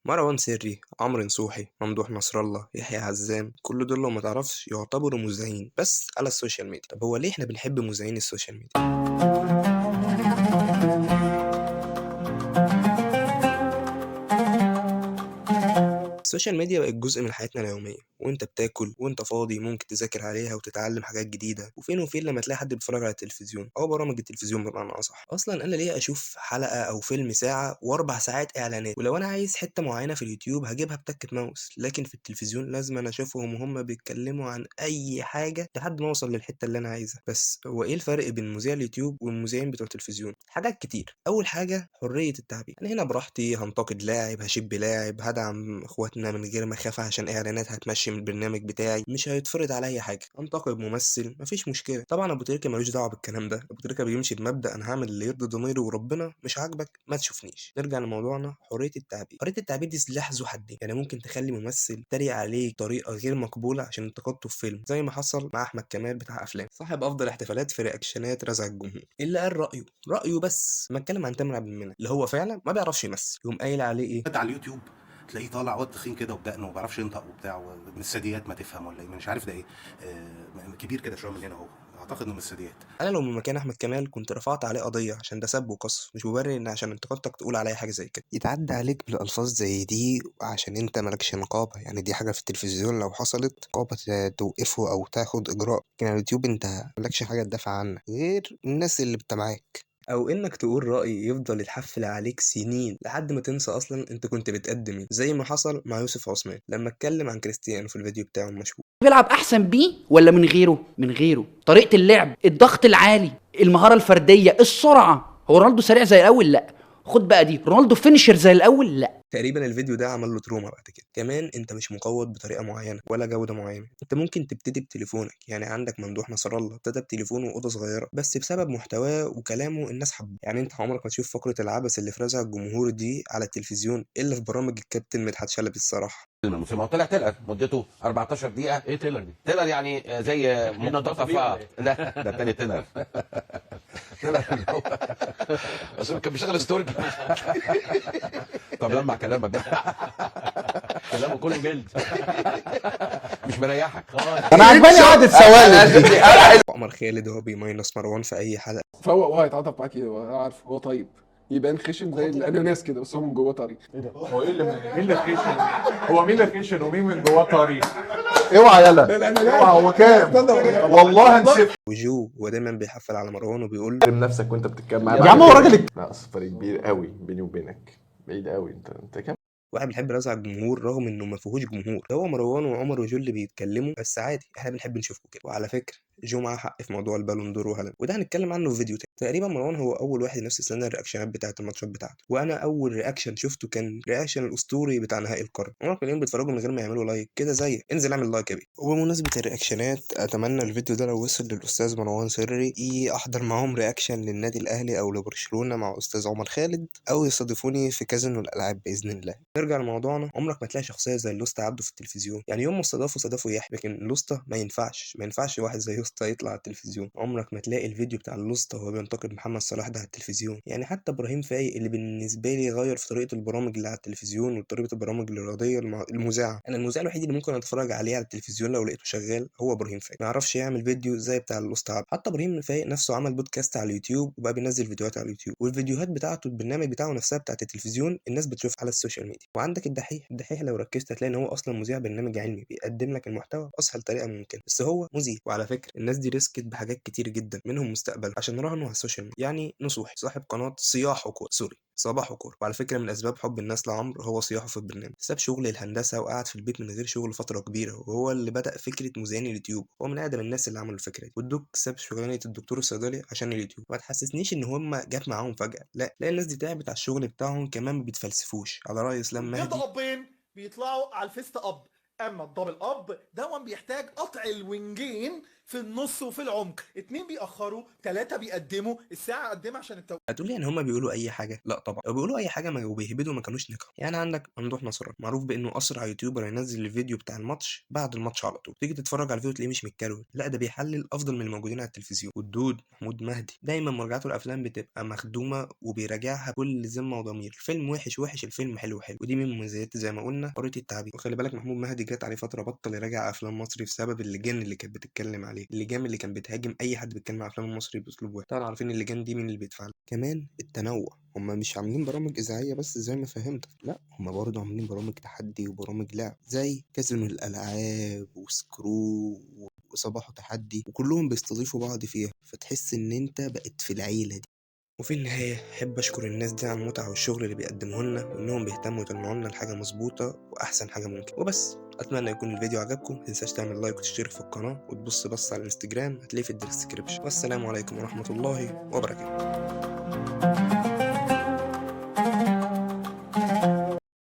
مروان سري، عمرو نصوحي، ممدوح نصر الله، يحيى عزام، كل دول لو ما تعرفش يعتبروا مذيعين بس على ال social media. طب هو ليه احنا بنحب مذيعين ال social media؟ ال social media بقت جزء من حياتنا اليومية، وانت بتاكل وانت فاضي ممكن تذاكر عليها وتتعلم حاجات جديدة، وفين وفين لما تلاقي حد بيتفرج على التلفزيون او برامج التلفزيون بمعنى اصح. اصلا انا ليه اشوف حلقة او فيلم ساعة واربع ساعات اعلانات؟ ولو انا عايز حتة معينة في اليوتيوب هجيبها بتكة ماوس، لكن في التلفزيون لازم انا اشوفهم وهم بيتكلموا عن اي حاجة لحد ما اوصل للحتة اللي انا عايزها. بس هو ايه الفرق بين مذيع اليوتيوب والمذيعين بتوع التلفزيون؟ حاجات كتير. اول حاجة حرية التعبير، انا هنا براحتي هنتقد لاعب، هشب لاعب، هدعم اخواتنا من غير ما اخاف عشان اعلانات هتمشي من البرنامج بتاعي، مش هيتفرض عليا حاجة. انتقد ممثل مفيش مشكلة. طبعا ابو تريكه ملوش دعوه بالكلام ده، ابو تريكه بيمشي بمبدا انا هعمل اللي يرضي ضميري وربنا، مش عاجبك ما تشوفنيش. نرجع لموضوعنا، حرية التعبير. حرية التعبير دي سلاح ذو حدين، يعني ممكن تخلي ممثل تريق عليه بطريقة غير مقبولة عشان انتقدته في فيلم، زي ما حصل مع احمد كمال بتاع افلام، صاحب افضل احتفالات في reactionات رزع الجمهور، اللي قال رايه بس ما اتكلم عن تامر عبد المنعم اللي هو فعلا ما بيعرفش يمثل، يقوم قايل عليه ايه؟ على اليوتيوب تلاقيه طالع واد تخين كده وبدقنه وما بيعرفش ينطق وبتاع، من الثدييات ما تفهم ولا ايه، مش عارف ده ايه، كبير كده شوية من هنا اهو، اعتقد انه من الثدييات. انا لو من مكان احمد كمال كنت رفعت عليه قضية عشان ده سب وقصف، مش مبرر ان عشان انتقدتك تقول عليا حاجة زي كده. يتعدى عليك بالالفاظ زي دي عشان انت مالكش نقابة، يعني دي حاجة في التلفزيون لو حصلت نقابة توقفه او تاخد اجراء، لكن على اليوتيوب انت مالكش حاجة تدافع عنك غير الناس اللي بتمعاك. او انك تقول راي يفضل يتحفل عليك سنين لحد ما تنسى اصلا انت كنت بتقدم ايه، زي ما حصل مع يوسف عثمان لما اتكلم عن كريستيانو في الفيديو بتاعه المشهور. بيلعب احسن بيه ولا من غيره؟ من غيره. طريقه اللعب، الضغط العالي، المهارة الفردية، السرعة. هو رونالدو سريع زي الاول؟ لا. خد بقى دي، رونالدو finisher زي الاول؟ لا. تقريبا الفيديو ده عمل له trauma بعد كده. كمان انت مش مقوض بطريقة معينة ولا جوده معينة، انت ممكن تبتدي بتليفونك، يعني عندك ممدوح نصر الله ابتدى بتليفونه واوضه صغيرة، بس بسبب محتواه وكلامه الناس حبوه. يعني انت عمرك ما تشوف فقره العبث اللي في رزع الجمهور دي على التلفزيون الا في برامج الكابتن مدحت شلبي الصراحة. ما هو طلع trailer مدته 14 دقيقة. ايه trailer دي؟ trailer يعني زي مقتطفات. لا ده الثاني تيلر. تيلر بس كان بيشغل story. طب لمع كلامك ده، كلامه كله جلد مش مريحك. انا عجباني قعدة سوالف دي. وعمر خالد هو بي minus مروان في اي حلقة. فهو هو هيتعاطف معاك، انا عارف هو طيب، يبان خشن زي الاناناس كده بس هو من جواه طري. ايه ده؟ هو ايه اللي مين اللي خشن؟ هو مين اللي خشن ومين من جواه طري؟ اوعى يلا اوعى، هو كام؟ والله هنسف. وجو هو دايما بيحفل على مروان وبيقول له نفسك وانت بتتكلم معاه يا عم هو راجل. لا اصل فرق كبير قوي بيني وبينك، بعيد قوي. انت كام؟ واحد بنحب رزع الجمهور رغم انه ما فيهوش جمهور، ده هو مروان وعمر وجو اللي بيتكلموا بس عادي، احنا بنحب نشوفكم كده. وعلى فكرة جو معاه حق في موضوع البالون دور وهالاند، وده هنتكلم عنه في فيديو تاني. تقريبا مروان هو اول واحد نفس السنة ال reactionات بتاعه الماتشات بتاعته، وانا اول reaction شفته كان reaction الاسطوري بتاع نهائي القرن. عمرك اليوم بيتفرجوا من غير ما يعملوا like كده، زي انزل اعمل like يا بيه. وبمناسبة ال reactionات، اتمنى الفيديو ده لو وصل للاستاذ مروان سري احضر معاهم reaction للنادي الاهلي او لبرشلونة مع استاذ عمر خالد، او يستضيفوني في كازينو الالعاب باذن الله. نرجع لموضوعنا، عمرك ما تلاقي شخصية زي لوستا عبده في التلفزيون، يعني يوم ما استضافوا يحيى، لكن لوستا ما ينفعش، ما ينفعش واحد زي لوستا يطلع على التلفزيون. عمرك ما تلاقي الفيديو بتاع لوستا وهو بينتقد محمد صلاح ده على التلفزيون. يعني حتى ابراهيم فايق اللي بالنسبة لي غير في طريقه البرامج اللي على التلفزيون وطريقه البرامج الرياضية المذاعه، انا المذيع الوحيد اللي ممكن اتفرج عليه على التلفزيون لو لقيته شغال هو ابراهيم فايق. ما يعرفش يعمل فيديو زي بتاع لوستا عبده. حتى ابراهيم فايق نفسه عمل بودكاست على اليوتيوب وبقى بينزل فيديوهات على اليوتيوب، والفيديوهات بتاعته البرنامج بتاعه نفسها بتاعت التلفزيون الناس بتشوفها على ال social media. وعندك الدحيح، الدحيح لو ركزت هتلاقي ان هو اصلا مذيع برنامج علمي بيقدم لك المحتوى باسهل طريقه ممكنة، بس هو مذيع. وعلى فكرة الناس دي riskت بحاجات كتير جدا منهم مستقبل عشان راهنوا على ال social media. يعني نصوحي صاحب قناة صياح وكوره، sorry صباح وكوره. وعلى فكرة من اسباب حب الناس لعمرو هو صياحه في البرنامج، ساب شغل الهندسة وقعد في البيت من غير شغل فترة كبيرة، وهو اللي بدا فكرة مذيعين اليوتيوب، هو من اقدم الناس اللي عملوا الفكرة دي. والدوك ساب شغلانة الدكتور الصيدلي عشان اليوتيوب. ما تحسسنيش ان هم جت معاهم فجاة، لا لا، الناس دي تعبت على الشغل بتاعهم، كمان ما بيتفلسفوش. على راي اسلام مهدي، upين بيطلعوا على ال fist up، اما ال double up دون بيحتاج قطع ال wingين في النص وفي العمق، 2 بيأخروا، 3 بيقدموا، الساعة قدام عشان التوقيت. هتقول لي يعني هما بيقولوا اي حاجة؟ لا طبعا، لو بيقولوا اي حاجة ما وبيهبدوا ما كانوش نجحوا. يعني عندك ممدوح نصر معروف بانه اسرع YouTuber ينزل الفيديو بتاع الماتش بعد الماتش على طول، تيجي تتفرج على الفيديو تلاقيه مش متكروت، لا ده بيحلل افضل من الموجودين على التلفزيون. والدود محمود مهدي دايما مراجعاته الافلام بتبقى مخدومة وبيراجعها بكل ذمه وضمير، الفيلم وحش وحش، الفيلم حلو حلو، ودي من مميزات زي ما قلنا حرية التعبير. وخلي بالك محمود مهدي جت عليه فترة بطل يراجع افلام مصري بسبب اللجان اللي كانت بتتكلم عليه، اللجان اللي كان بتهاجم اي حد بيتكلم على افلام المصري باسلوب واحد. طبعا عارفين اللجان دي مين اللي بيدفع لها. كمان التنوع، هما مش عاملين برامج اذاعية بس زي ما فهمتك، لا هما برضه عاملين برامج تحدي وبرامج لعب زي كازينو الالعاب وسكرو وصباحه تحدي، وكلهم بيستضيفوا بعض فيها، فتحس ان انت بقت في العيلة دي. وفي النهاية أحب أشكر الناس دي على المتعة والشغل اللي بيقدموه لنا، وإنهم بيهتموا يطلعوا لنا الحاجة مظبوطة وأحسن حاجة ممكن. وبس، أتمنى يكون الفيديو عجبكم، متنساش تعمل like وتشترك في القناة وتبص بس على الانستجرام هتلاقيه في ال description. والسلام عليكم ورحمة الله وبركاته.